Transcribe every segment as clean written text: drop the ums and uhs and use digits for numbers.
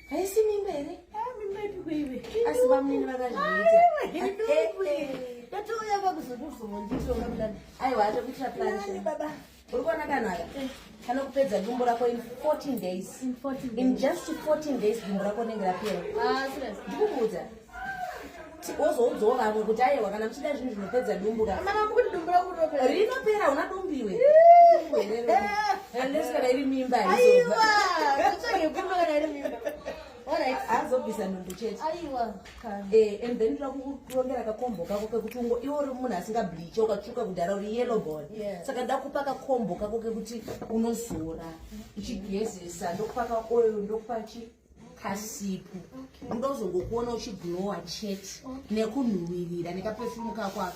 Haisi mimba here? Ah, mimba ipi kweiwe? Asi vamunini vakazviita. Ndatouya kwakuzondizonditonga mudani. Aiwa, atokuitira plan. Baba. Uri kuona kanhu aka kanokupedza dumbu rako in 14 days. In 14 days. In just 14 days dumbu rako rinenge rapera. Ah, serious. Ndikukuudza. Wozoudzawo vamwe kuti aiwa, kana muchida zvinhu zvinopedza dumbu ka. Mana kuti dumbu rako rinopera. Rinopera, una dumbiwe. Unless kana iri mimba. Aiwa. Kutsvage kumba kana iri mimba. Alright. Azobvisa nhumbu chete. Aiwa. And then ndoda kukurongera kakombo kako kekuti ungo iwe uri munhu asingableache, ukatsvuka kudhara, uri yellow bone. Saka ndoda kupa kakombo kako kekuti unozora uchigezesa. Ndokupa kaoil, ndokupa chi kasipu. Ndoda kuzongokuona uchiglowa chete nekunhuhwirira nekaperfume kako aka.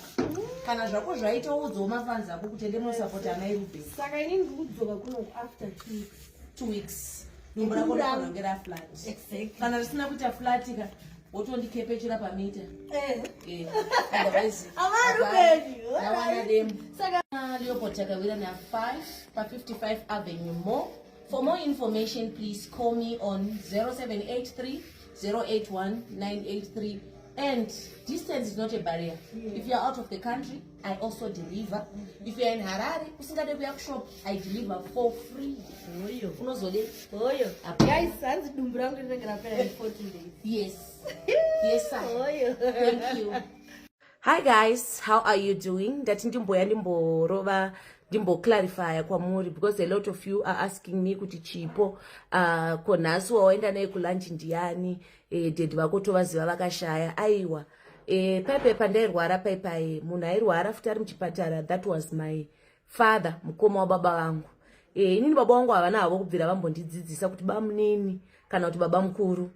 Kana zvako zvaita, udzawo mafans ako kuti ende munosapota amai Ruben. Saka inini ndiri kudzoka kuno after 2 weeks. 2 weeks dumbu rako rinofanira kunge raflat. Exactly. Kana risina kuita flat ka, wotondikepechera pamita. Otherwise Amai Ruben. nawana demo. Saka Leopold Takawira na 5 pa 55 Avenue More. For more information, please call me on 0783 081 983. And distance is not a barrier. If you are out of the country, I also deliver. If you are in Harare, usingade kuya kushop, I deliver for free. Oyo. Unozode? Oyo. Apa. Guys, hanzi dumbu rangu rinenge rapera in 14 days. Yes, sir. Oyo. Thank you. Hi guys, how are you doing? Ndati ndimboya ndimborova, ndimboclarifya kwamuri because a lot of you are asking me kuti chipo, ko nhasi wawaenda naye kulunch ndiani? Daddy vako tovaziva vakashaya. Aiwa, paipai pandairwara, paipai munhu airwara futi ari muchipatara, that was my father, mukoma wababa vangu. Inini baba vangu havana havo kubvira vambondidzidzisa kuti bamunini kana kuti baba mukuru.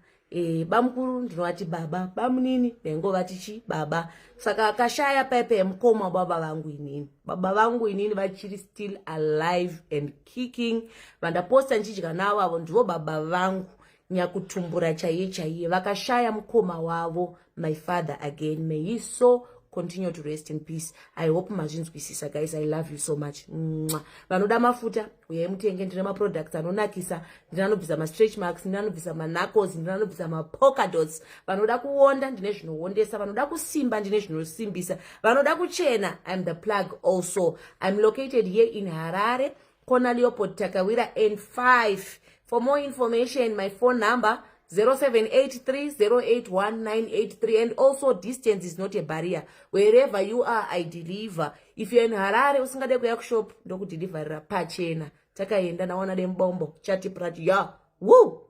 Bamukuru ndinovati baba, bamunini ndaingovati chi baba. Saka akashaya paipai mukoma wababa vangu inini. Baba vangu inini vachiri still alive and kicking. Vandaposta ndichidya navo avo ndivo baba vangu nyakutumbura chaiye chaiye. Vakashaya mukoma wavo, my father again. May he so continue to rest in peace. I hope mazvinzwisisa, guys. I love you so much. Mwah. Vanoda mafuta, uyai mutenge. Ndine maproducts anonakisa. Ndine anobvisa mastretch marks, ndine anobvisa maknuckles, ndine anobvisa mapolka dots. Vanoda kuonda, ndine zvinoondesa. Vanoda kusimba, ndine zvinosimbisa. Vanoda kuchena, I'm the plug also. I'm located here in Harare, corner Leopold Takawira N5. For more information, my phone number 0783081983. And also, distance is not a barrier. Wherever you are, I deliver. If you're in Harare, usingade kuya kushop, ndokudeliverera pachena. Takaenda nawana dembombo chati prati ya woo.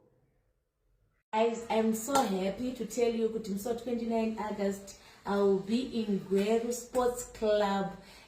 Guys, I'm so happy to tell you kuti musi wa 29 August I will be in Gweru Sports Club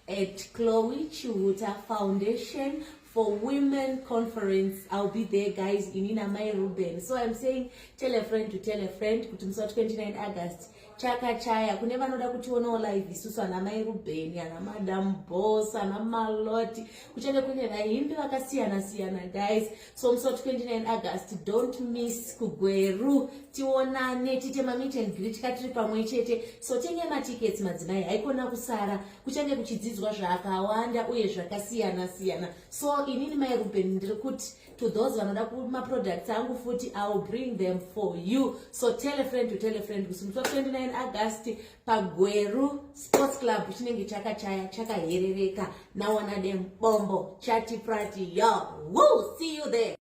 at Chloe Chihuta Foundation for Women Conference. I'll be there, guys, inina mai Ruben. So I'm saying, tell a friend to tell a friend kuti musi wa 29 August chakachaya. Kune vanoda kutionawo live isusu ana mai Ruben, ana Madam Boss, ana Maloti, kuchange kune vaimbi vakasiyana siyana, guys. So musi wa 29 August, don't miss kuGweru. Tionane, tiite mameet and greet katiri pamwe chete. So tenge matickets, madzimai, haikona kusara. Kuchange kuchidzidzwa zvakawanda uye zvakasiyana siyana. So inini mai Ruben ndiri kuti to those vanoda maproducts angu futi, I will bring them for you. So tell a friend to tell a friend kuti musi wa 29 August paGweru Sports Club chinenge chakachaya, chakaherereka nawana dembombo chati prati yo. Woo! See you there.